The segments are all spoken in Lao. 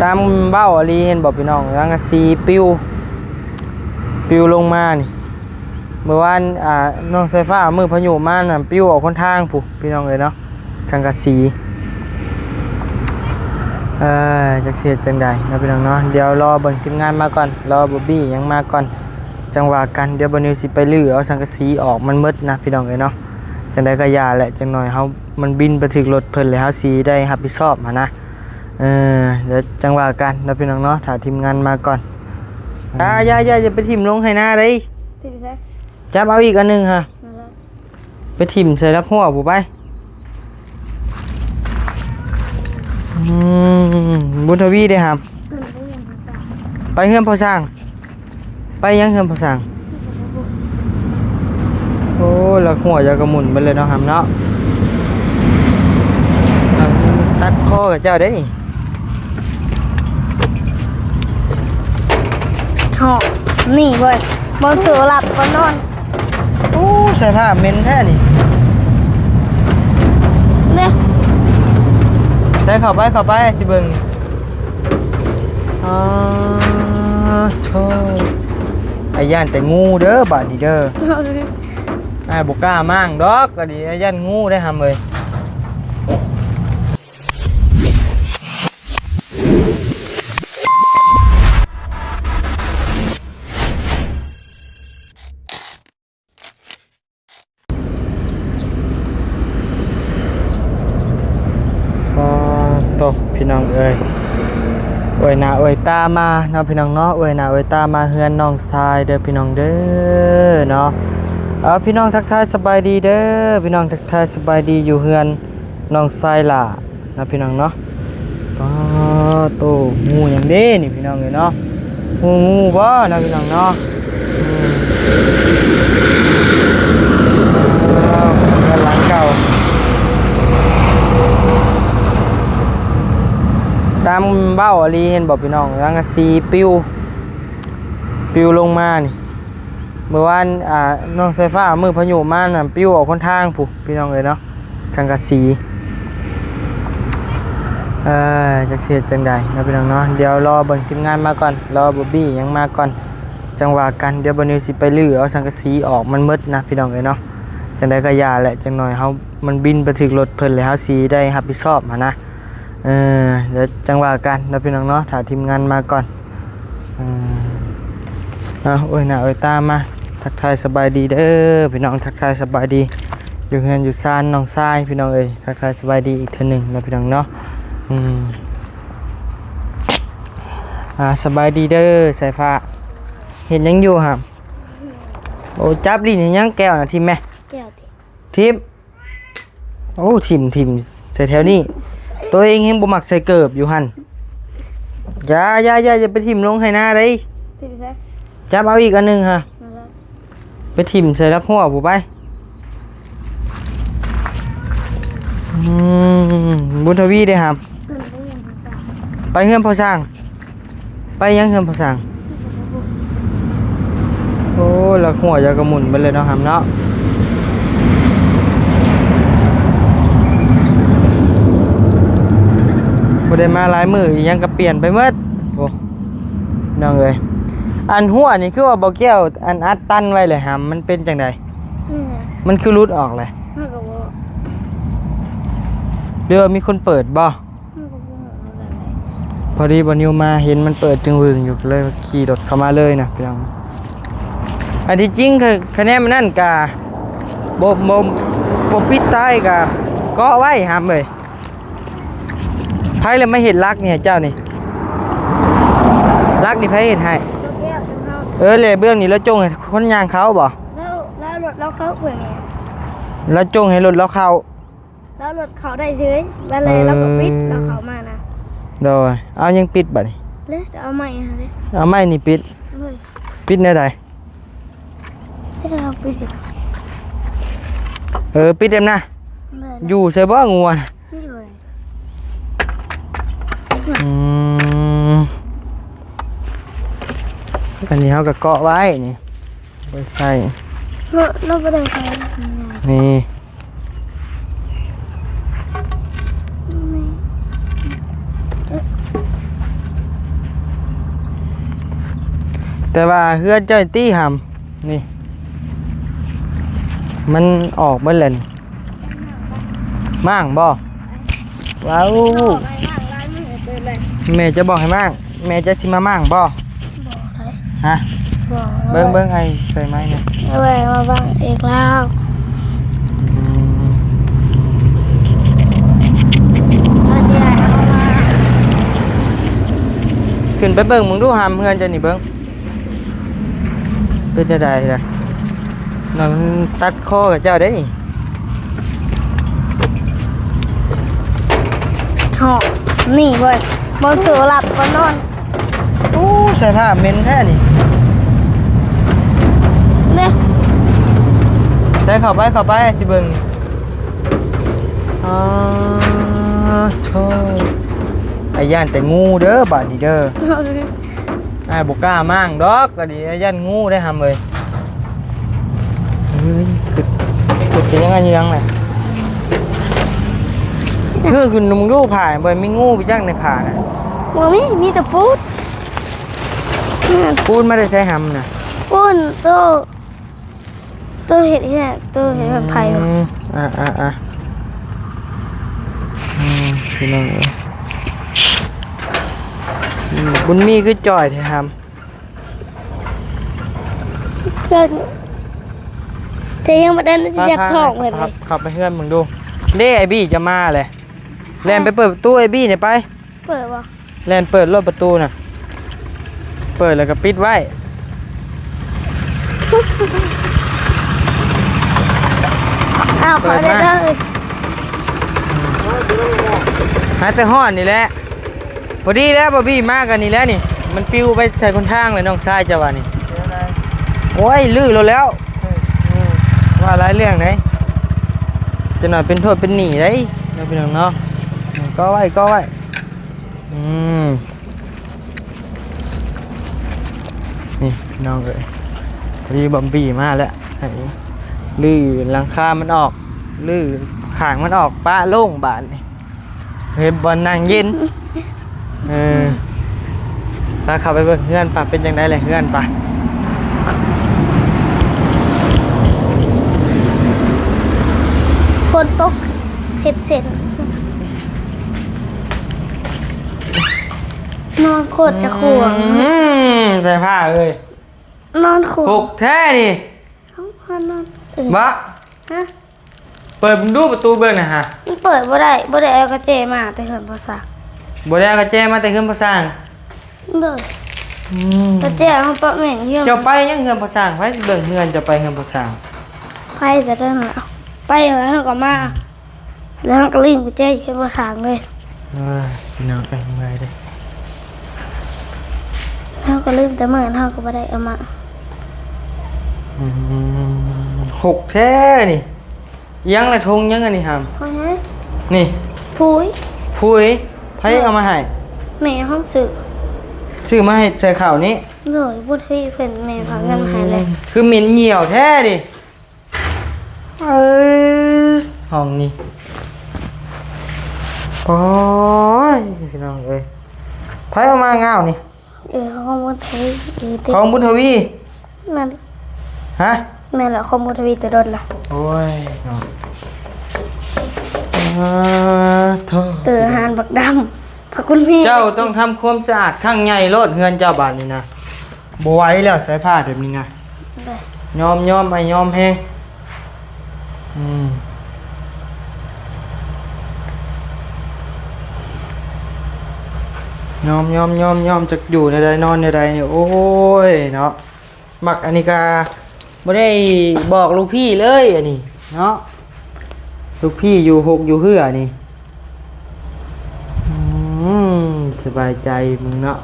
ຕາມເວົ້າອີ່ຫຼີ ເຫັນບໍ່ພີ່ນ້ອງ? ສັງກະສີປິວ ປິວລົງມານີ້ ເມື່ອວານ ອ່າ ນ້ອງສາຍຟ້າ ມື້ພາຍຸມານັ້ນ ປິວອອກຫົນທາງພຸ້ນ ພີ່ນ້ອງເອີຍເນາະ. ສັງກະສີ ເອີ ຈັກຊິເຮັດຈັ່ງໃດເນາະ ພີ່ນ້ອງເນາະ. ດຽວລໍເບິ່ງທີມງານມາກ່ອນ ລໍບອບບີ້ຫຍັງມາກ່ອນ ຈັ່ງວ່າກັນ. ດຽວບ່າວນິວຊິໄປຮື້ເອົາສັງກະສີອອກມັນໝົດນະ ພີ່ນ້ອງເອີຍເນາະ. ຈັ່ງໃດກໍຢ່າແຫຼະ ຈັກໜ້ອຍເຮົາ ມັນບິນໄປຖືກລົດເພິ່ນ ແລ້ວເຮົາຊິໄດ້ຮັບຜິດຊອບຫັ້ນນະ. ເອີ ດຽວຈັ່ງວ່າກັນເນາະ ພີ່ນ້ອງເນາະ ຖ້າທີມງານມາກ່ອນ. ຢ່າ ຢ່າ ຢ່າ ຢ່າໄປຖິ້ມລົງໄຮ່ນາເດ້. ຖິ້ມໃສ? ຈັບເອົາອີກອັນໜຶ່ງຫະ ນັ້ນແຫຼະ ໄປຖິ້ມໃສ່ລາກຮົ້ວພຸ້ນໄປ. ອືມ ບຸນທະວີເດ້ຫຳ? ໄປເຮືອນພໍ່ຊ່າງ. ໄປຫຍັງເຮືອນພໍ່ຊ່າງ? ໂອ້ ລາກຮົ້ວເຈົ້າກໍໝຸ່ນໄປເລີຍເນາະຫຳເນາະ. ຕັດຄໍກັບເຈົ້າເດ້ນີ້. ເຮົານີ້ເວີຍ ບ່ອນໂຊຫຼັບກ່ອນນອນ. ໂອ້ ໃສ່ຜ້າເໝັນແທ້ນີ້. ເດ້ ໄດ້ ເຂົ້າໄປ ເຂົ້າໄປ ຊິເບິ່ງ. ອໍ ໂທ້ ອ້າຍຢ້ານແຕ່ງູເດີ ບາດນີ້ເດີ. ອ້າຍບໍ່ກ້າມ້າງດອກ ກະດີ ອ້າຍຢ້ານງູໄດ໋ຫຳເອີຍ. ອໍ ໂຕ ພີ່ນ້ອງເອີຍ ອວຍໜ້າອວຍຕາມາເນາະ ພີ່ນ້ອງເນາະ. ອວຍໜ້າອວຍຕາມາເຮືອນນ້ອງຊາຍເດີ ພີ່ນ້ອງເດີເນາະ. ເອົາ ພີ່ນ້ອງທັກທາຍສະບາຍດີເດີ ພີ່ນ້ອງທັກທາຍສະບາຍດີຢູ່ເຮືອນນ້ອງຊາຍຫຼ້າ ເນາະ ພີ່ນ້ອງເນາະ. ປາໂຕ ງູຫຍັງເດ້ນີ້ ພີ່ນ້ອງເອີຍເນາະ. ງູ ງູບໍ່ເນາະ ພີ່ນ້ອງເນາະ. ອືມ ເຮືອນຫຼັງເກົ່າ ຕາມເວົ້າອີ່ຫຼີ ເຫັນບໍ່ພີ່ນ້ອງ? ສັງກະສີປິວ ປິວລົງມານີ້ ເມື່ອວານ ອ່າ ນ້ອງສາຍຟ້າ ມື້ພາຍຸມານັ້ນ ປິວອອກຫົນທາງພຸ້ນ ພີ່ນ້ອງເອີຍເນາະ. ສັງກະສີ ເອີ ຈັກຊິເຮັດຈັ່ງໃດເນາະ ພີ່ນ້ອງເນາະ. ດຽວລໍເບິ່ງທີມງານມາກ່ອນ ລໍບອບບີ້ຫຍັງມາກ່ອນ ຈັ່ງວ່າກັນ. ດຽວບ່າວນິວຊິໄປຮື້ເອົາສັງກະສີອອກມັນໝົດນະ ພີ່ນ້ອງເອີຍເນາະ. ຈັ່ງໃດກໍຢ່າແຫຼະ ຈັກໜ້ອຍເຮົາ ມັນບິນໄປຖືກລົດເພິ່ນ ແລ້ວເຮົາຊິໄດ້ຮັບຜິດຊອບຫັ້ນນະ. ເອີ ດຽວຈັ່ງວ່າກັນເນາະ ພີ່ນ້ອງເນາະ ຖ້າທີມງານມາກ່ອນ. ເອີ ເອົາ ອວຍໜ້າອວຍຕາມາ ທັກທາຍສະບາຍດີເດີພີ່ນ້ອງ ທັກທາຍສະບາຍດີ ຢູ່ເຮືອນຢູ່ຊານນ້ອງຊາຍ ພີ່ນ້ອງເອີຍ. ທັກທາຍສະບາຍດີອີກເທື່ອໜຶ່ງເນາະ ພີ່ນ້ອງເນາະ. ອືມ ອ່າ ສະບາຍດີເດີສາຍຟ້າ ເຮັດຫຍັງຢູ່ຫະ? ໂອ້ ຈັບຫຼິ້ນເຮັດຫຍັງ? ແກ້ວນະຖິ້ມແມະ ແກ້ວຕິ ຖິ້ມ. ໂອ້ ຖິ້ມ ຖິ້ມໃສ່ແຖວນີ້ ໂຕເອງແຮງບໍ່ມັກໃສ່ເກີບຢູ່ຫັ້ນ. ຢ່າ ຢ່າ ຢ່າ ຢ່າໄປຖິ້ມລົງໄຮ່ນາເດ້. ຖິ້ມໃສ? ຈັບເອົາອີກອັນໜຶ່ງຫະ ນັ້ນແຫຼະ ໄປຖິ້ມໃສ່ລາກຮົ້ວພຸ້ນໄປ. ອືມ ບຸນທະວີເດ້ຫຳ? ໄປເຮືອນພໍ່ຊ່າງ. ໄປຫຍັງເຮືອນພໍ່ຊ່າງ? ໂອ້ ລາກຫົວເຈົ້າກໍໝຸນໄປເລີຍເນາະຫຳເນາະ. ບໍ່ໄດ້ມາຫຼາຍມື້ ອີຫຍັງກໍປ່ຽນໄປໝົດ. ໂອ້ ນ້ອງເອີຍ ອັນຫົວນີ້ຄືວ່າບໍ່ແກ້ວ ອັນອັດຕັນໄວ້ແຫຼະຫຳ ມັນເປັນຈັ່ງໃດ? ອືມ ມັນຄືຫຼຸດອອກແຫຼະ ເຮົາກໍບໍ່ ຫຼືວ່າມີຄົນເປີດບໍ່? ພໍດີບ່າວນິວມາເຫັນມັນເປີດຈຶ່ງວຶ່ງຢູ່ ກໍເລີຍຂີ່ລົດເຂົ້າມາເລີຍນະພີ່ນ້ອງ. ອັນທີ່ຈິງ ຄະ ຄະແນນມັນນັ້ນກະບໍ່ ບໍ່ ບໍ່ປິດທ້າຍກະເກາະໄວ້ຫຳເອີຍ. ໃຜລະມາເຮັດຫຼັກນີ້ໃຫ້ເຈົ້ານີ້? ຫຼັກນີ້ໃຜເຮັດໃຫ້? ເອີ ແລເບື້ອງນີ້ລາວຈົ່ງໃຫ້ຄົນຍ່າງເຂົ້າບໍ່? ລາວ ລາວລົດລາວເຂົ້າເປີດນີ້ ລາວຈົ່ງໃຫ້ລົດລາວເຂົ້າ. ລາວລົດເຂົ້າໄດ້ເສີຍ ບາດແລ້ວລາວກໍປິດ ເອີ ລາວເຂົ້າມານະ. ໂດຍ ເອົາຫຍັງປິດບາດນີ້? ເລີຍ ເອົາໄມ້ຫັ້ນເດ້ ເອົາໄມ້ນີ້ປິດ. ໂດຍ ປິດແນວໃດ? ເອີ ປິດແບບນັ້ນ ໂດຍ ຢູ່ໃສບໍ່ງວນ? ໂດຍ ອືມ ອັນນີ້ເຮົາກໍເກາະໄວ້ນີ້ ໄວ້ໃສ່ ເພາະລາວບໍ່ໄດ້ໃສ່ ນີ້ ນີ້ ເອີ ເອີ ແຕ່ວ່າເຮືອນເຈົ້າຕິຫຳ ນີ້ ມັນອອກເບິດແລ້ວນີ້. ມ້າງບໍ່? ວ້າວ ແມ່ຈະບອກໃຫ້ມ້າງ ແມ່ຈະຊິມາມ້າງບໍ່? ບໍ່ໄດ້ ຮະ? ບໍ່ ເບິ່ງ ເບິ່ງ ອ້າຍໃສ່ໄມ້ນີ້ ເອົາໄວ້ມາບັງເອກລາວ. ອືມ ເອົາເດຍ ເອົາມາ ຂຶ້ນໄປເບິ່ງເບິ່ງດູ ຫຳເຮືອນເຈົ້ານີ້ເບິ່ງ ເປັນຈັ່ງໃດລະ? ນັ້ນມັນຕັດຄໍກັບເຈົ້າເດ້ນີ້. ເນາະ ນີ້ເວີຍ ບ່ອນໂຊຫຼັບກ່ອນນອນ. ໂອ້ ໃສ່ຜ້າເໝັນແທ້ນີ້ ເດ້. ໄດ້ ເຂົ້າໄປ ເຂົ້າໄປ ຊິເບິ່ງ. ອໍ ໂທ້ ອ້າຍຢ້ານແຕ່ງູເດີ ບາດນີ້ເດີ. ອ້າຍບໍ່ກ້າມ້າງດອກ ກະດີ ຢ້ານງູໄດ໋ຫຳເອີຍ. ເຮີ້ຍ ຄື ຄືເປັນຫຍັງ ຫຍັງແຫຼະ ຄືຂຶ້ນນຸ່ງດູຜ້າ ບໍ່ມີງູໄປຈັກໃນຜ້ານະ. ບໍ່ມີ ມີແຕ່ປູນ. ປູນມາແຕ່ໃສຫຳນະ? ປູນໂຕ ໂຕເຮັດເຮືອນ ໂຕເຮັດເຮືອນໄຜ່. ອືມ ອ່າໆໆ ອືມ ພີ່ນ້ອງເອີຍ ອືມ ບຸນມີຄືຈ່ອຍແທ້ຫຳ. ກໍ ແຕ່ຍັງບໍ່ໄດ້ຢາກທ້ອງເພິ່ນເລີຍ. ເຂົ້າໄປເຮືອນເບິ່ງດູ. ເດ້ ອ້າຍບີຈະມາແຫຼະ. ແລ່ນໄປເປີດປະຕູອ້າຍບີນີ້ໄປ. ເປີດບໍ່? ແລ່ນເປີດໂລດປະຕູນະ. ເປີດແລ້ວກໍປິດໄວ້. ອ້າວ ເປີດມາ ເຂົ້າໄດ້ເດີ. ຫາແຕ່ຮ້ອນນີ້ແຫຼະ. ພໍດີແລ້ວ ບອບບີ້ມາກັນນີ້ແຫຼະນີ້ ມັນປິວໄປໃສ່ຄົນທາງແລ້ວ ນ້ອງຊາຍເຈົ້າວ່ານີ້. ໂອ້ຍ ລື້ໂລດແລ້ວ. ເອີ ເອີ ວ່າຫຼາຍເລື່ອງເດ້ ຈັກໜ້ອຍເປັນໂທດເປັນໜີ້ເດ້ເນາະ ພີ່ນ້ອງເນາະ. ກໍໄວ້ ກໍໄວ້. ອືມ ນີ້ ພີ່ນ້ອງເອີຍ ພໍດີບອບບີ້ມາແລ້ວ ໃຫ້ ລື້ຫຼັງຄາມັນອອກ ລື້ຂ້າງມັນອອກ ປະໂລ່ງບາດນີ້. ເຮັດບ່ອນນັ່ງເຢັນ. ເອີ ພາເຂົ້າໄປເບິ່ງເຮືອນປະ ເປັນຈັ່ງໃດແຫຼະເຮືອນປະ. ຝົນຕົກເຮັດເສັ້ນ ນອນໂຄດຈະຂວງ. ອືມ ໃສ່ຜ້າເອີຍ ນອນຂວງ ຫົກແທ້ນີ້. ເອົ້າ ນອນ ເອີ ບະ ຮະ? ເປີດເບິ່ງດູປະຕູເບິ່ງນະຮະ. ມັນເປີດບໍ່ໄດ້ ບໍ່ໄດ້ເອົາກະແຈມາແຕ່ເຮືອນພໍ່ຊ່າງ. ບໍ່ໄດ້ເອົາກະແຈມາແຕ່ເຮືອນພໍ່ຊ່າງ. ໂດຍ ອືມ ກະແຈເຮົາປະແມ່ນເຮືອນ. ເຈົ້າໄປຫຍັງເຮືອນພໍ່ຊ່າງ? ໃຜຊິເບິ່ງເຮືອນເຈົ້າໄປເຮືອນພໍ່ຊ່າງ? ໄປແຕ່ນັ້ນລະ ໄປແລ້ວເຮົາກໍມາ ແລ້ວເຮົາກໍລືມກະແຈເຮືອນພໍ່ຊ່າງເລີຍ. ເອີຍ ພີ່ນ້ອງເອີຍ ເມື່ອຍເດ້. ເຮົາກໍລືມແຕ່ມື້ນັ້ນ ເຮົາກໍບໍ່ໄດ້ເອົາມາ. ອືມ ຫົກແທ້ນີ້. ຫຍັງລະ ຖົງຫຍັງອັນນີ້ຫຳ? ໂອ້ຍ ນີ້ ປຸ໋ຍ ປຸ໋ຍ. ໃຜເອົາມາໃຫ້? ແມ່ເຮົາຊື້ ຊື້ມາໃຫ້ໃສ່ເຂົ້ານີ້. ໂດຍ ບຸນທະວີເພິ່ນ ແມ່ຝາກເງິນມາໃຫ້ເລີຍ. ອືມ ຄືເໝັນຍ່ຽວແທ້ນີ້. ເອີ ຫ້ອງນີ້ ໂອ້ຍ ພີ່ນ້ອງເອີຍ ໃຜເອົາມາງາວນີ້? ເອີ ຂອງບຸນທະວີ. ເອີ ຂອງບຸນທະວີ. ແມ່ນ ຮະ? ແມ່ນລະ ຂອງບຸນທະວີແຕ່ດົນລະ. ໂອ້ຍເນາະ ອາ ໂທ້ ເອີ ອາຫານບັກດຳ ພະຄຸນມີ. ເຈົ້າຕ້ອງທຳຄວາມສະອາດຄັ້ງໃຫຍ່ໂລດເຮືອນເຈົ້າບາດນີ້ນະ. ບໍ່ໄຫວແລ້ວ ໃສ່ຜ້າແບບນີ້ນະ. ຍອມ ຍອມ ອ້າຍຍອມແຮງ. ອືມ ຍອມ ຍອມ ຍອມ ຍອມ. ຈັກຢູ່ແນວໃດ ນອນແນວໃດນີ້ ໂອ້ຍເນາະ. ມັກອັນນີ້ກະບໍ່ໄດ້ບອກລູກພີ່ເລີຍ ອັນນີ້ເນາະ. ລູກພີ່ຢູ່ຫົກຢູ່ເຮືອນີ້. ອືມ ສະບາຍໃຈມຶງເນາະ.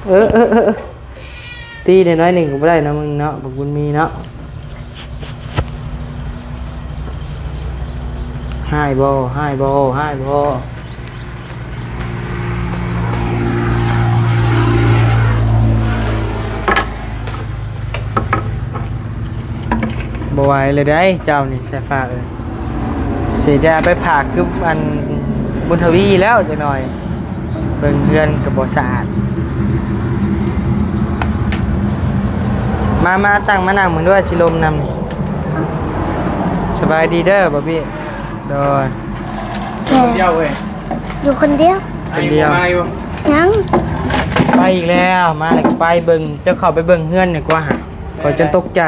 ເອີ ເອີ ເອີ ເອີ ຕີແດ່ໜ້ອຍໜຶ່ງກໍບໍ່ໄດ້ເນາະ ມຶງເນາະ ບັກບຸນມີເນາະ. ຮ້າຍບໍ່? ຮ້າຍບໍ່? ຮ້າຍບໍ່? ບໍ່ໄຫວເລີຍເດ້ເຈົ້ານີ້ ສາຍຟ້າເອີຍ. ຊິໄດ້ເອົາໄປຝາກຄືອັນບຸນທະວີແລ້ວຈັກໜ້ອຍ ເບິ່ງເຮືອນກໍບໍ່ສະອາດ. ມາ ມາ ຕັ້ງ ມານັ່ງເບິ່ງດ້ວຍ ຊິລົມນຳນີ້. ສະບາຍດີເດີບາບີ. ໂດຍ. ແກ ດຽວເວີຍ ຢູ່ຄົນດຽວ. ຄົນດຽວ. ຍັງ ໄປອີກແລ້ວ. ມາແລ້ວກໍໄປເບິ່ງ. ເຈົ້າເຂົ້າໄປເບິ່ງເຮືອນດີກວ່າຫາ ຂ້ອຍຈົນຕົກໃຈ.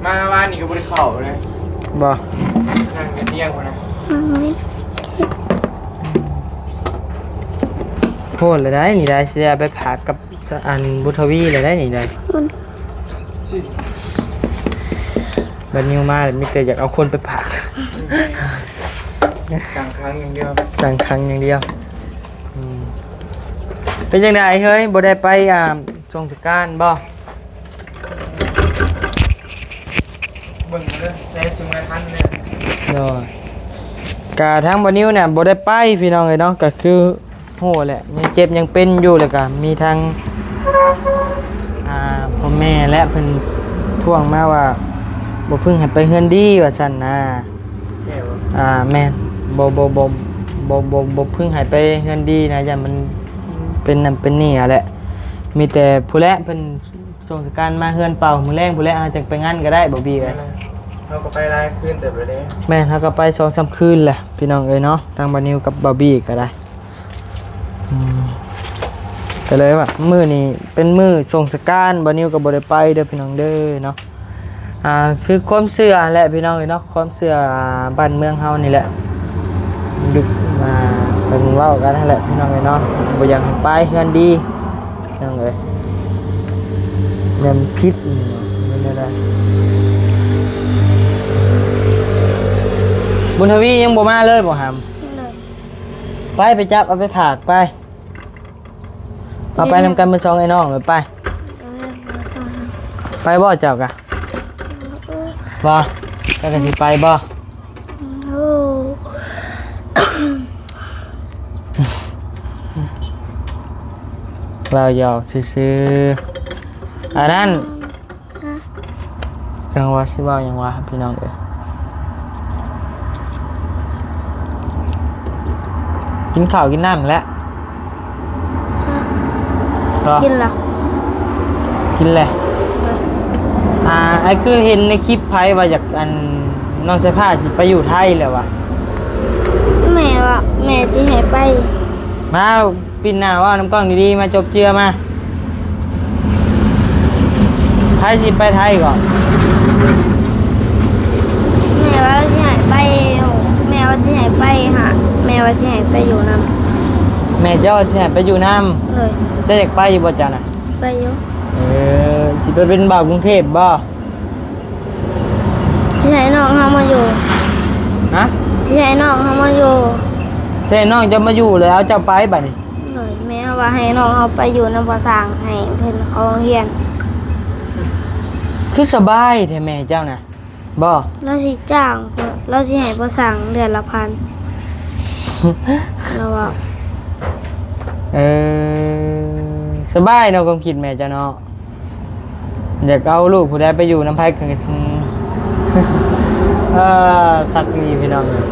ມາວານນີ້ກໍບໍ່ໄດ້ເຂົ້າເລີຍ. ບໍ່? ນັ່ງເປັນດຽວພຸ້ນນະ. ອືມ ໂພດແລ້ວໄດ໋ນີ້ໄດ໋. ຊິໄດ້ເອົາໄປຝາກກັບ ສະ ອັນ ບຸດທະວີແລ້ວໄດ໋ນີ້ໄດ໋. ອືມ ບັດນິວມາແລ້ວມີແຕ່ຢາກເອົາຄົນໄປຝາກ. ສັ່ງຂັງຢ່າງດຽວ ສັ່ງຂັງຢ່າງດຽວ. ອືມ ເປັນຈັ່ງໃດເຮີ້ຍ ບໍ່ໄດ້ໄປ ອ່າ ຊ່ວງສະການບໍ່? ເບິ່ງເດີ ແຕ່ຊິມາທັນແລ້ວ. ໂດຍ. ກະທາງບໍ່ນິວນະບໍ່ໄດ້ໄປພີ່ນ້ອງເອີຍເນາະ. ກະຄື ໂຫແຫຼະ ຍັງເຈັບຍັງເປັນຢູ່. ແລ້ວກະມີທາງ ອ່າ ພໍ່ແມ່ແຫຼະ ເພິ່ນທ້ວງມາວ່າ ບໍ່ເພິ່ງໃຫ້ໄປເຮືອນດີວ່າຊັ້ນນະ. ແມ່ນບໍ່? ອ່າ ແມ່ນ. ບໍ່ ບໍ່ ບໍ່ ບໍ່ ບໍ່ ບໍ່ເພິ່ງໃຫ້ໄປເຮືອນດີນະ ຢ້ານມັນ ອືມ ເປັນນັ້ນເປັນນີ້ຫັ້ນແຫຼະ. ມີແຕ່ຜູ້ແຫຼະ ເພິ່ນສົ່ງສະການມາເຮືອນເປົ່າ. ມື້ແລງຜູ້ແຫຼະ ເຮົາຈັ່ງໄປງານກໍໄດ້ ບໍ່ບີເອີຍ. ແມ່ນແຫຼະ ເຮົາກໍໄປຫຼາຍຄືນເຕີບແລ້ວເດ້. ແມ່ນ ເຮົາກໍໄປສອງສາມຄືນແຫຼະ ພີ່ນ້ອງເອີຍເນາະ. ທາງບ່າວນິວກັບບ່າວບີກໍໄດ້. ອືມ ກໍເລີຍວ່າມື້ນີ້ເປັນມື້ສົ່ງສະການ ບ່າວນິວກໍບໍ່ໄດ້ໄປເດີພີ່ນ້ອງເດີເນາະ. ອ່າ ຄືຄວາມເຊື່ອແຫຼະພີ່ນ້ອງເອີຍເນາະ ຄວາມເຊື່ອບ້ານເມືອງເຮົານີ້ແຫຼະ. ເພິ່ນເວົ້າກັນຫັ້ນແຫຼະພີ່ນ້ອງເອີຍເນາະ ບໍ່ຢາກໃຫ້ໄປເຮືອນດີພີ່ນ້ອງເອີຍ. ແມ່ນຜິດແມ່ນແນວໃດ? ບຸນທະວີຍັງບໍ່ມາເລີຍບໍ່ຫຳ? ໄປ ໄປຈັບເອົາໄປຝາກໄປ. ເອົາໄປນຳກັນເບິດສອງໄອ້ນ້ອງເລີຍໄປ. ໄປບໍ່ເຈົ້າກະ? ບໍ່ ເຈົ້າກະຊິໄປບໍ່? ເວົ້າຫຍອກຊື່ໆ ອັນນັ້ນ. ຮະ? ຈັ່ງວ່າຊິເວົ້າຫຍັງວະພີ່ນ້ອງເອີຍ. ກິນເຂົ້າກິນນ້ຳແລ້ວ? ຮະ? ບໍ່ ກິນລະ ກິນແລ້ວ. ເອີ ອ່າ ອ້າຍຄືເຫັນໃນຄລິບໃຜວ່າຢາກ ອັນ ນ້ອງສາຍຟ້າຊິໄປຢູ່ໄທແລ້ວວະ. ແມ່ວ່າແມ່ຊິໃຫ້ໄປ. ມາ ປິ່ນໜ້າເວົ້ານຳກ້ອງດີໆ ມາຈົບເຈືອມາ. ໃຜຊິໄປໄທເກາະ? ແມ່ວ່າຊິໃຫ້ໄປ ແມ່ວ່າຊິໃຫ້ໄປຫາ ແມ່ວ່າຊິໃຫ້ໄປຢູ່ນຳ. ແມ່ເຈົ້າວ່າຊິໃຫ້ໄປຢູ່ນຳ? ໂດຍ. ເຈົ້າຢາກໄປຢູ່ບໍ່ເຈົ້ານະ? ໄປຢູ່. ເອີ ຊິໄປເປັນບ່າວກຸງເທບບໍ່? ຊິໃຫ້ນ້ອງເຮົາມາຢູ່. ຮະ? ຊິໃຫ້ນ້ອງເຮົາມາຢູ່. ຊິໃຫ້ນ້ອງເຈົ້າມາຢູ່ ແລ້ວເອົາເຈົ້າໄປບາດນີ້. ໂດຍ. ແມ່ວ່າໃຫ້ນ້ອງເຮົາໄປຢູ່ນຳພໍ່ຊ່າງ ໃຫ້ເພິ່ນເຂົ້າໂຮງຮຽນ. ຄືສະບາຍແທ້ແມ່ເຈົ້ານະ ບໍ່? ລາວຊິຈ້າງ ລາວຊິໃຫ້ພໍ່ຊ່າງເດືອນລະພັນ ລາວວ່າ. ເອີ ສະບາຍເນາະ ຄວາມຄິດແມ່ເຈົ້າເນາະ. ຢາກເອົາລູກຜູ້ໃດໄປຢູ່ນຳໃຜກໍ ເອີ ຄັກອີ່ຫຼີພີ່ນ້ອງເອີຍ.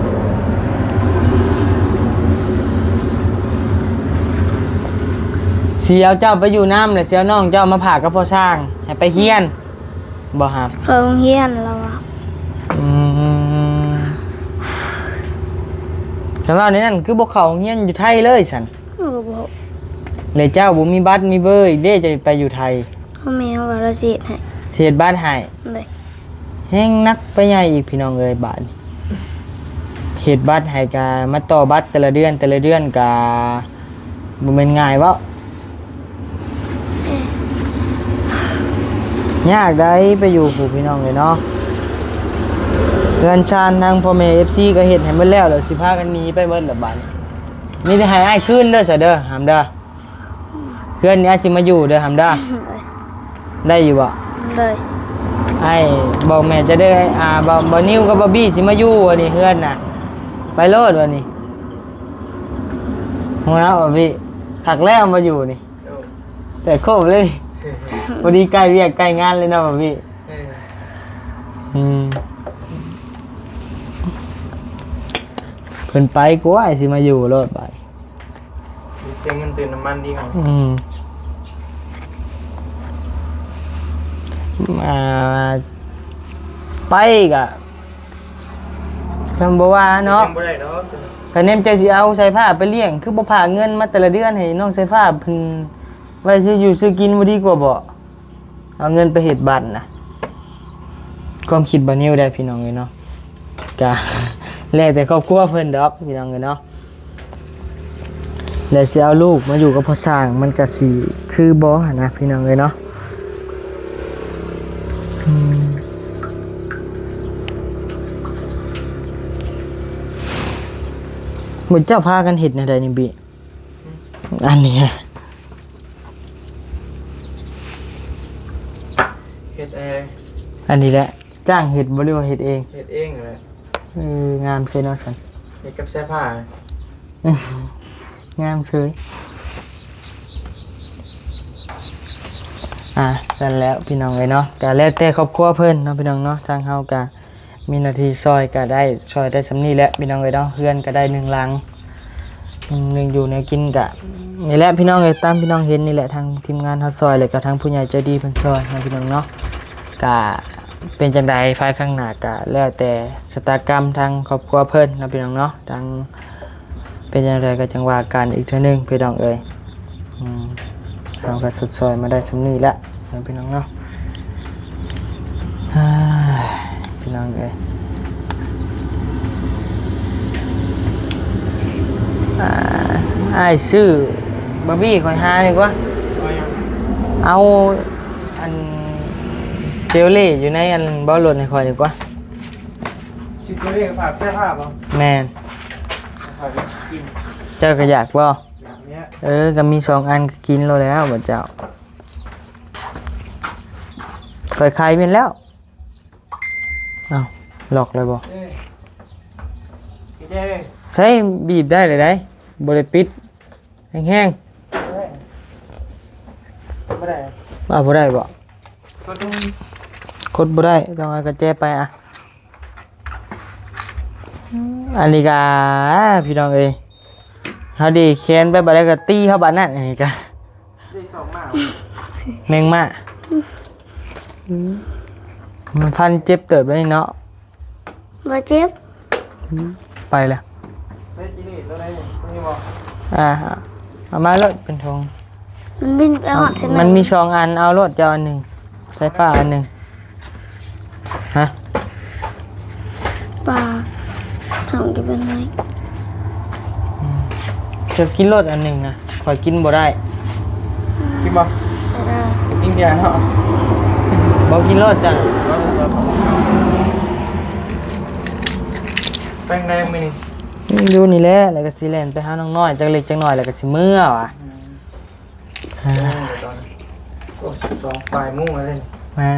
ຊິເອົາເຈົ້າໄປຢູ່ນຳ ແລ້ວຊິເອົານ້ອງເຈົ້າມາຝາກກັບພໍ່ຊ່າງ ໃຫ້ໄປຮຽນບໍ່ຫາ? ເຂົ້າໂຮງຮຽນລາວວ່າ. ອືມ ຄັນວ່າແນວນັ້ນ ຄືບໍ່ເຂົ້າໂຮງຮຽນຢູ່ໄທເລີຍຊັ້ນ? ເອີ ບໍ່. ແລ້ວເຈົ້າບໍ່ມີບັດມີເບີອີກເດ້ ຈະໄປຢູ່ໄທ? ເອົາແມ່ວ່າລາວຊິເຮັດໃຫ້ ຊິເຮັດບັດໃຫ້. ໂດຍ. ແຮງໜັກໄປໃຫຍ່ອີກພີ່ນ້ອງເອີຍ ບາດນີ້ເຮັດບັດໃຫ້ກະມາຕໍ່ບັດແຕ່ລະເດືອນ ແຕ່ລະເດືອນກະບໍ່ແມ່ນງ່າຍເວົ້າ. ຍາກໃດ໋ ໄປຢູ່ພຸ້ນພີ່ນ້ອງເອີຍເນາະ. ເຮືອນຊານທາງພໍ່ແມ່ເອັຟຊີກໍເຮັດໃຫ້ໝົດແລ້ວ ແລ້ວຊິພາກັນໜີໄປໝົດລະບາດນີ້. ມີແຕ່ໃຫ້ອ້າຍຄືນເດີຊະເດີ ຫຳເດີ. ເຮືອນນີ້ອ້າຍຊິມາຢູ່ເດີຫຳເດີ. ໄດ້ຢູ່ບໍ່? ໂດຍ. ອ້າຍບອກແມ່ຈະເດີ ອ່າ ບ່າວ ບ່າວນິວກັບບ່າວບີຊິມາຢູ່ອັນນີ້ເຮືອນນະ. ໄປໂລດບັດນີ້. ຫົວເນາະບ່າວບີ ຄັກແລ້ວມາຢູ່ນີ້. ໂອ້ ແຕ່ໂຄບເລີຍ. ພໍດີໃກ້ວຽກໃກ້ງານເລີຍເນາະບ່າວບີ. ເອີ ອືມ ເພິ່ນໄປກວ່າ ອ້າຍຊິມາຢູ່ໂລດບາດ. ເສຍເງິນເຕີມນ້ຳມັນອີກ. ອືມ. ອ່າ ໄປກະ ຄຳບໍ່ວ່າເນາະ ຍັງບໍ່ໄດ້ດອກ. ຄັນແມ່ນເຈົ້າຊິເອົາສາຍຟ້າໄປລ້ຽງ ຄືບໍ່ພາເງິນມາແຕ່ລະເດືອນໃຫ້ນ້ອງສາຍຟ້າເພິ່ນໄວ້ຊື້ຢູ່ຊື້ກິນບໍ່ດີກວ່າບໍ? ເອົາເງິນໄປເຮັດບັດນະ. ຄວາມຄິດບ່າວນິວໄດ໋ພີ່ນ້ອງເອີຍເນາະ ກະແລ້ວແຕ່ຄອບຄົວເພິ່ນດອກພີ່ນ້ອງເອີຍເນາະ. ແລ້ວຊິເອົາລູກມາຢູ່ກັບພໍ່ຊ່າງ ມັນກະຊິຄືບໍ່ຫັ້ນນະພີ່ນ້ອງເອີຍເນາະ. ອືມ ໝູ່ເຈົ້າພາກັນເຮັດແນວໃດນີ້ບີ? ອັນນີ້ ເຮັດເອງ. ອັນນີ້ແຫຼະ ຈ້າງເຮັດບໍ່ ຫຼືວ່າເຮັດເອງ? ເຮັດເອງແຫຼະ. ເອີ ງາມເຊີຍເນາະຊັ້ນ ເຮັດກັບສາຍຟ້າ ງາມເຊີຍ. ອ່າ ຊັ້ນແຫຼະພີ່ນ້ອງເອີຍເນາະ ກະແລ້ວແຕ່ຄອບຄົວເພິ່ນເນາະພີ່ນ້ອງເນາະ. ທາງເຮົາກະ ມີໜ້າທີ່ຊ່ອຍກະໄດ້ ຊ່ອຍໄດ້ສ່ຳນີ້ແຫຼະພີ່ນ້ອງເອີຍເນາະ. ເຮືອນກະໄດ້ໜຶ່ງຫຼັງ ໜຶ່ງຢູ່ແນວກິນກະນີ້ແຫຼະພີ່ນ້ອງເອີຍ ຕາມພີ່ນ້ອງເຫັນນີ້ແຫຼະ. ທາງທີມງານເຮົາຊ່ອຍ ແລ້ວກະທາງຜູ້ໃຫຍ່ໃຈດີເພິ່ນຊ່ອຍເນາະພີ່ນ້ອງເນາະ. ກະເປັນຈັ່ງໃດພາຍຂ້າງໜ້າກະແລ້ວແຕ່ຊະຕາກຳທາງຄອບຄົວເພິ່ນເນາະພີ່ນ້ອງເນາະ. ທາງ ເປັນຈັ່ງໃດກໍຈັ່ງວ່າກັນອີກເທື່ອໜຶ່ງພີ່ນ້ອງເອີຍ. ອືມ ເຮົາກໍຊົດຊ່ອຍມາໄດ້ສ່ຳນີ້ແຫຼະພີ່ນ້ອງເນາະ. ອ່າ ພີ່ນ້ອງເອີຍ ອ່າ ອ້າຍຊື້ບາບີຂ້ອຍຫາດີກວ່າ. ເອົາຫຍັງ? ເອົາອັນເຈວເລຢູ່ໃນອັນເບົາລົດໃຫ້ຂ້ອຍດີກວ່າ. ຊິເຈວເລຝາກເສື້ອຜ້າບໍ່? ແມ່ນ. ຂ້ອຍໄປກິນ. ເຈົ້າກໍຢາກບໍ່? ເອີ ກໍມີສອງອັນ ກໍກິນໂລດແລ້ວບັດເຈົ້າ. ຂ້ອຍໄຂແມ່ນແລ້ວ. ເອົ້າ ລັອກແລ້ວບໍ່? ເອີ ໃສ່ບີບໄດ້ເລີຍໄດ໋ ບໍ່ໄດ້ປິດແຮງໆ. ບໍ່ໄດ້ ເອົາບໍ່ໄດ້ບໍ່? ກົດບໍ່ໄດ້ ຕ້ອງເອົາກະແຈໄປອະ. ອັນນີ້ກະ ພີ່ນ້ອງເອີຍ ເຮົາດີແຂນໄປບາດໃດກະຕີເຮົາບາດນັ້ນ. ອັນນີ້ກະ ແມງມ້າ ມັນຟັນເຈັບເຕີບເດນີ້ເນາະ. ບໍ່ເຈັບ ໄປແລ້ວ. ອ່າ ເອົາມາໂລດເປັນຖົງ. ມັນບິນໄປຮອດໃສ? ມັນມີສອງອັນ ເອົາໂລດເຈົ້າອັນໜຶ່ງ ໃສ່ປ້າອັນໜຶ່ງ. ຮະ? ປາສອງຈະເປັນໄງ? ອືມ ເຈົ້າກິນໂລດອັນໜຶ່ງນະ ຂ້ອຍກິນບໍ່ໄດ້. ກິນບໍ່? ຈະໄດ້ ກິນເບຍເນາະ. ບໍ່ກິນໂລດຈ້ະ. ແປງແດງມື້ນີ້ ອືມ ຢູ່ນີ້ແຫຼະ ແລ້ວກໍຊິແລ່ນໄປຫານ້ອງນ້ອຍຈັກເລັກຈັກນ້ອຍ ແລ້ວກໍຊິເມືອວ່າ. ອືມ ອ່າ ໂອ້ ສິບສອງ ບ່າຍໂມງແລ້ວເດ້. ມາ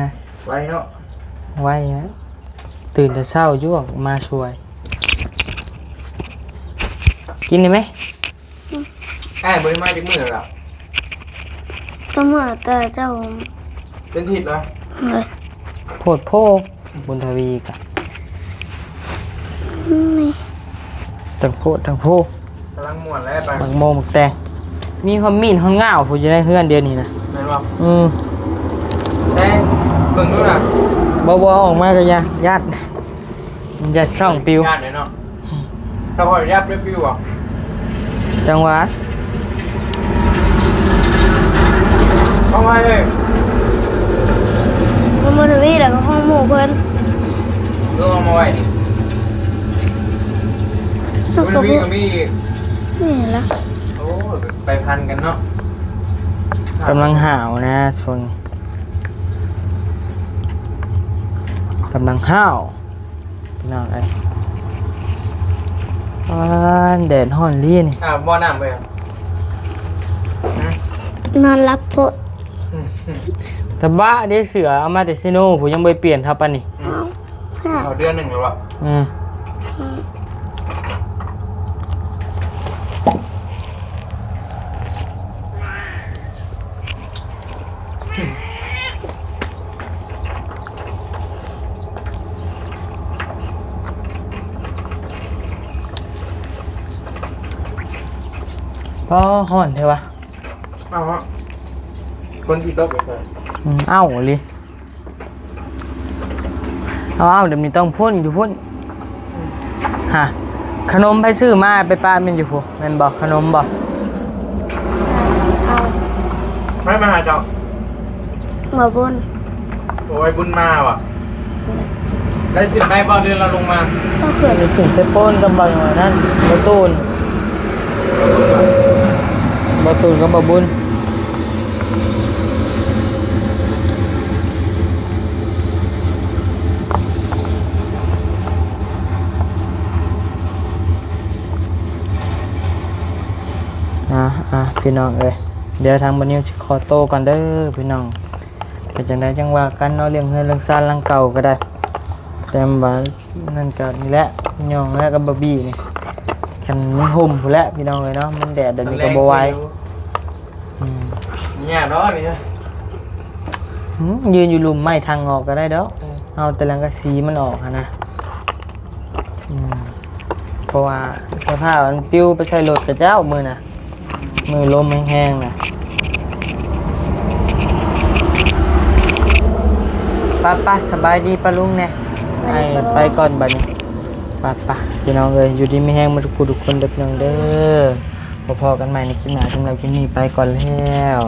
ໄວເນາະ ໄວນະ ຕື່ນແຕ່ເຊົ້າຢູ່ ມາຊ່ວຍ. ກິນໄດ້ໄໝ? ອືມ ອ້າຍບໍ່ໄດ້ມາຈັກມື້ແລ້ວລະ? ກໍມາແຕ່ເຈົ້າ ເປັນທິດລະ. ໂອ້ຍ ໂພດໂພ ບຸນທະວີກະ ອືມ ນີ້ ຕັ້ງໂພດຕັ້ງໂພ ກຳລັງມ່ວນແລ້ວ ບັກໂມ ບັກແຕງ ມີຮອດມີດຮອດງາວພຸ້ນ ຢູ່ໃນເຮືອນດຽວນີ້ນະ. ແມ່ນບໍ່? ອືມ ແຕ່ເບິ່ງດູນະ ບໍ່ ບໍ່ ອອກມາກໍຢ່າ ຢ້ານ ມັນຢ້ານຊ່ອງປິວ ຢ້ານເດ້ເນາະ. ຖ້າຂ້ອຍຍັບໄດ້ປິວບໍ່? ຈັ່ງຫວະ ເອົາໄວ້ເລີຍ ມັນບໍ່ໄດ້ມີແລ້ວກໍຂອງໝູ່ເພິ່ນ ເອີ ເອົາມາໄວ້ນີ້ ມັນກໍບໍ່ມີອີກ ນີ້ລະ. ໂອ້ຍ ໄປພັນກັນເນາະ ກຳລັງຫ້າວນະ ຊ່ວງນີ້ ກຳລັງຫ້າວ. ພີ່ນ້ອງເອີຍ ອ່າ ແດດຮ້ອນລີນີ້ ອາບບໍ່ນ້ຳເອີຍ ນອນຫຼັບໂພດ ຕະບະເດ້ ເສືອເອົາມາແຕ່ເຊໂນພຸ້ນ ຍັງບໍ່ໄດ້ປ່ຽນເທົ່າປານນີ້. ອືມ ເອົາເດືອນໜຶ່ງແລ້ວບໍ່? ອືມ ອືມ. ອໍ ຮ້ອນແທ້ວະ ເອົາເນາະ ຝົນຊິຕົກອີກເລີຍ ອືມ ເອົ້າອີ່ຫຼີ. ເອົາໆ ດຽວນີ້ຕ້ອງພຸ້ນ ຢູ່ພຸ້ນ ຮະ ຂະໜົມໃຜຊື້ມາໄປປະແມ່ນຢູ່ພຸ້ນ ແມ່ນບໍ່? ຂະໜົມບໍ່? ເອົາ ໃຜມາຫາເຈົ້າ? ໝໍບຸນ. ໂອ້ຍ ບຸນມາຫວາ? ໄດ້ຂຶ້ນໄປບໍ່ ຫຼືລາວລົງມາ? ບໍ່ຂຶ້ນ. ໄດ້ຂຶ້ນໃສ່ໂປ້ນກັບບ່າວນັ້ນ ບ່າວຕູນ ບ່າວຕູນກັບບ່າວບຸນ. ອ່າ ອ່າ ພີ່ນ້ອງເອີຍ ດຽວທາງບ່າວນິວຊິຂໍໂຕກ່ອນເດີພີ່ນ້ອງ. ເປັນຈັ່ງໃດຈັ່ງວ່າກັນເນາະ ເລື່ອງເຮືອນເລື່ອງຊານຫຼັງເກົ່າກໍໄດ້ ແຕ່ວ່ານັ້ນກໍນີ້ແຫຼະ ຍ່ອງແລ້ວກັບບາບີນີ້ ຄັນມັນຮົ່ມພຸ້ນແຫຼະພີ່ນ້ອງເອີຍເນາະ ມັນແດດແບບນີ້ກໍບໍ່ໄຫວ. ອືມ ຍາກເນາະນີ້ ອືມ ຢືນຢູ່ລຸ່ມໄມ້ທາງອອກກໍໄດ້ດອກ ເອີ ເອົາແຕ່ຫຼັງກະສີມັນອອກຫັ້ນນະ. ອືມ ເພາະວ່າສະພາບມັນປິວໄປໃສ່ລົດຂະເຈົ້າມື້ນະ ມື້ລົມແຮງໆນະ. ປະ ປະ ສະບາຍດີປ້າລຸງແດ່ ສະບາຍດີ ໃຫ້ ປ້າລຸງ ໄປກ່ອນບັດນີ້. ປະ ປະ ພີ່ນ້ອງເອີຍ ຢູ່ດີມີແຮງໝົດທຸກຜູ້ທຸກຄົນເດີພີ່ນ້ອງເດີ ພໍ້ກັນໃໝ່ໃນຄລິບໜ້າ. ສຳລັບຄລິບນີ້ໄປກ່ອນແລ້ວ.